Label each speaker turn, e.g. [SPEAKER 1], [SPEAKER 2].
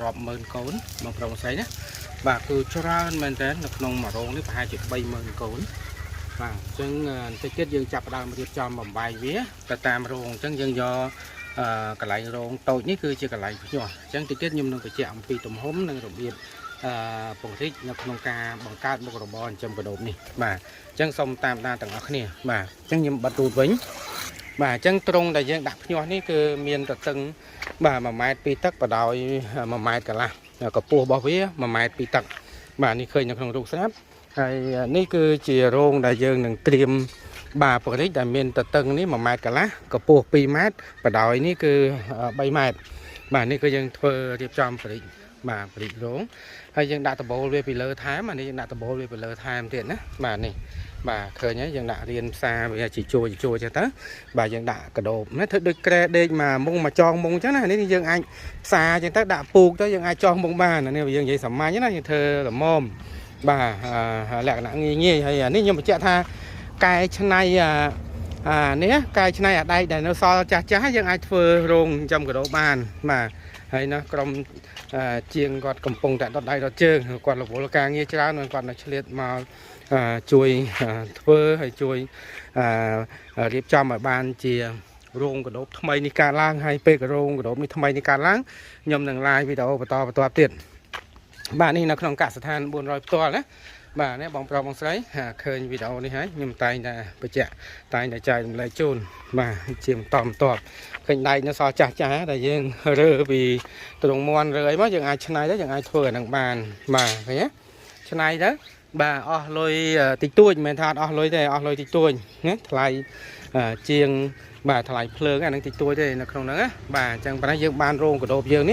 [SPEAKER 1] រាប់ម៉ឺនកូនបងប្រុសបងស្រីណាបាទគឺច្រើនមែនតើនៅក្នុងមួយរោងនេះប្រហែលជា30000កូនបាទអញ្ចឹងបន្តិចទៀតយើងចាប់ផ្ដើមរៀបចំបំបែកវាទៅតាមរោងអញ្ចឹងយើងយកអឺកន្លែងរោងតូចនេះគឺជាកន្លែងភ្ញាស់អញ្ចឹងតិចទៀតខ្ញុំនឹងបញ្ជាក់អំពីទំហំនិងរបៀបអឺពង្រីកនៅក្នុងការបង្កើតមុខរបរចិញ្ចឹមកដូបនេះបាទអញ្ចឹងសូមតាមដានទាំងអស់គ្នាបាទអញ្ចឹងខ្ញុំបិទទូតវិញបាទអញ្ចឹងត្រង់ដែលយើងដាក់ភ្ញាស់នេះគឺមានទទឹងបាទ1ម៉ែត្រ2ទឹកបដោយ1ម៉ែត្រកន្លះកម្ពស់របស់វា1ម៉ែត្រ2ទឹកបាទនេះឃើញនៅក្នុងរូបស្រាប់ហើយនេះគឺជារោងដែលយើងនឹងត្រៀមបាទពង្រីកដែលមានទទឹងនេះ1ម៉ែត្រកន្លះកម្ពស់2ម៉ែត្របដោយនេះគឺ3ម៉ែត្របាទនេះគឺយើងធ្វើរៀបចំពង្រីកបាទពង្រីករោងហើយយើងដាក់ដបូលវាពីលើថែមអានេះយើងដាក់ដបូលវាពីលើថែមទៀតណាបាទនេះបាទឃើញហើយយើងដាក់រៀនផ្សារវាជាជួរជាជួរចឹងទៅបាទយើងដាក់កដោបណាធ្វើដូចក្រែដេកមកមុងមកចងមុងចឹងណានេះយើងអាចផ្សារចឹងទៅដាក់ពូកទៅយើងអាចចងមុងបានអានេះយើងនិយាយសាមញ្ញណាយើងធ្វើល្មមបាទលក្ខណៈងាយងាយហើយអានេះខ្ញុំបញ្ជាក់ថាកែច្នៃអាអានេះកែច្នៃអាដែកដែលនៅសល់ចាស់ចាស់យើងអាចធ្វើរោងចិញ្ចឹមកដោបបានបាទហើយណាក្រុមជាងគាត់កំពុងតែដុតដៃដុតជើងគាត់រវល់ការងារច្រើនគាត់នៅឆ្លៀតមកជួយធ្វើហើយជួយរៀបចំឲ្យបានជារោងកដោបថ្មីនេះកើតឡើងហើយពេលរោងកដោបនេះថ្មីនេះកើតឡើងខ្ញុំនឹង live វីដេអូបន្តបន្តទៀតបាទនេះនៅក្នុងកសិដ្ឋាន400ផ្ទាល់ណាបាទនេះបងប្រុសបងស្រីឃើញវីដេអូនេះហើយខ្ញុំតែងតែបញ្ជាក់តែងតែចែករំលែកជូនបាទជាបន្តបន្ទាប់ឃើញដែកនៅសល់ចាស់ចាស់ដែលយើងរើពីត្រង់មន់រើអីមកយើងអាចឆ្នៃទៅយើងអាចធ្វើអានឹងបានបាទឃើញទេឆ្នៃទៅបាទអស់លុយតិចតួចមិនមែនថាអត់អស់លុយទេអស់លុយតិចតួចណាថ្លៃជាងបាទថ្លៃភ្លើងអានឹងតិចតួចទេនៅក្នុងហ្នឹងណាបាទអញ្ចឹងប៉ុន្តែយើងបានរោងកដោបយើងនេះ